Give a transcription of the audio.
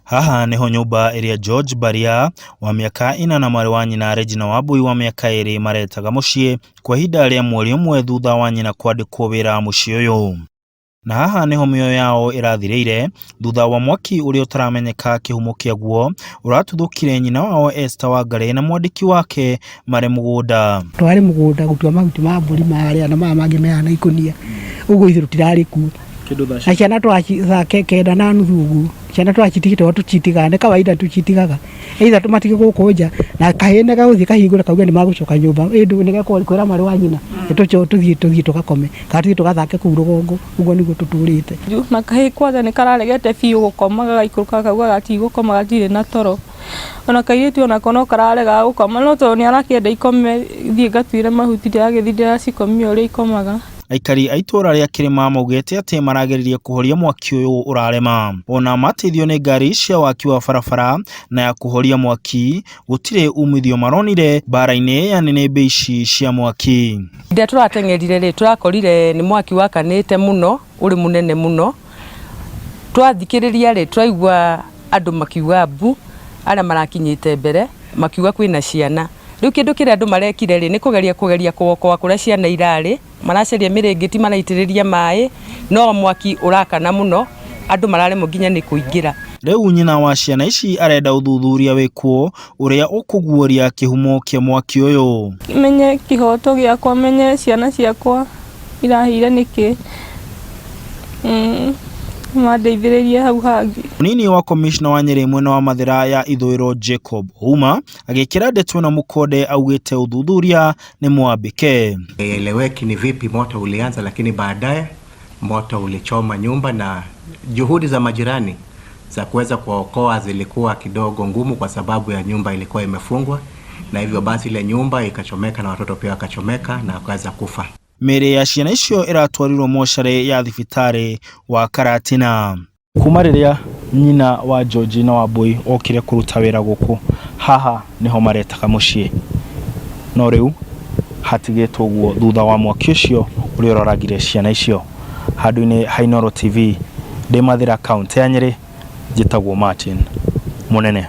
Haha nĩho nyũmba ĩrĩa George Mbaria wa mĩaka ĩna na mwarĩ wa nyina Regina Wambui wa mĩaka ĩrĩ maretaga mũciĩ kwa ihinda rĩa mweri ũmwe thutha wa nyina kwandĩkwo wĩra mũciĩ ũyũ. Na haha nĩho mĩoyo yao ĩrathirĩire thutha wa mwaki ũrĩa ũtaramenyeka kĩhumo kĩaguo ũratuthũkire nyina wao Esther Wangarĩ na mwandĩki wake marĩ mũgũnda. Twarĩ mũgũnda gũtua mahuti ma mbũri marĩa na maya mangĩ mehana ikũnia ũguo ithuĩ tũtirarĩ kuo. Na ciana twa kenda na nuthu ũguo ciana twacitigĩte o tũcitigaga nĩ kawaida tũcitigaga either tũmatige gũkũ nja na kahĩĩ nĩ gegũthiĩ kahingũre kauge nĩ magũcoka nyũmba ĩndũ nĩ gekwĩra mwarĩ wa nyina tũthiĩ tũthiĩ tũgakome kana tũthiĩ tũgathake kũu rũgongo ũguo nĩguo tũtũrĩte. Na kahĩĩ kwanja nĩ kararegete biũ gũkoma gagaikũrũka gakauga gatigũkoma gatirĩ na toro. Ona kairĩtu onako no kararegaga gũkoma no tondũ nĩ arakĩenda ikome thiĩ ngatuĩre mahuti ndĩragĩthiĩ ndĩracikomia ũrĩa ikomaga. Aikari a itũũra rĩa Kĩrĩma maugĩte atĩ marageririe kũhoria mwaki ũyũ ũrarema. Ona mateithio nĩ ngari cia waki wa barabara na ya kũhoria mwaki, gũtirĩ umithio maronire mbara-inĩ ya nĩnĩmbĩ ici cia mwaki. Hĩndĩ ĩrĩa tũrateng'erire rĩ, tũrakorire nĩ mwaki wakanĩte mũno, ũrĩ mũnene mũno. Twathikĩrĩria rĩ, twaigua andũ makiuga mbu, arĩa marakinyĩte mbere, makiuga kwĩna ciana. Rĩu kĩndũ kĩrĩa andũ marekire rĩ, nĩ kũgeria kũgeria kũokoa kũrĩa ciana irarĩ, maracaria mĩrĩngĩti maraitĩrĩria maĩ, no mwaki ũrakana mũno, andũ mararemwo nginya nĩ kũingĩra. Rĩu nyina wa ciana ici arenda ũthuthuria wĩkwo ũrĩa ũkũguũria kĩhumo kĩa mwaki ũyũ. Menye kĩhoto gĩakwa, menye ciana ciakwa irahĩire nĩkĩ, mandeithĩrĩrie hau hangĩ. Mũnini wa komishona wa Nyĩrĩ mwena wa Mathĩra ya ithũĩro Jacob Ouma agĩkĩra ndeto ĩno mũkonde augĩte ũthuthuria nĩ mwambĩke. Haieleweki ni vipi moto ulianza, lakini baadaye moto ulichoma nyumba na juhudi za majirani za kuweza kuwaokoa zilikuwa kidogo ngumu kwa sababu ya nyumba ilikuwa imefungwa, na hivyo basi ile nyumba ikachomeka na watoto pia wakachomeka na wakaweza kufa. Mĩĩrĩ ya ciana icio ĩratwarirwo mocarĩ ya thibitarĩ wa Karatina. Kuma rĩrĩa nyina wa George na Wambui okire kũruta wĩra gũkũ, haha nĩho maretaga mũciĩ. No rĩu hatigĩtwo ũguo thutha wa mwaki ũcio ũrĩa ũroragire ciana icio. Handũ-inĩ ha Inooro TV, ndĩ Mathĩra, kaũntĩ ya Nyĩrĩ, njĩtagwo Martin Mũnene.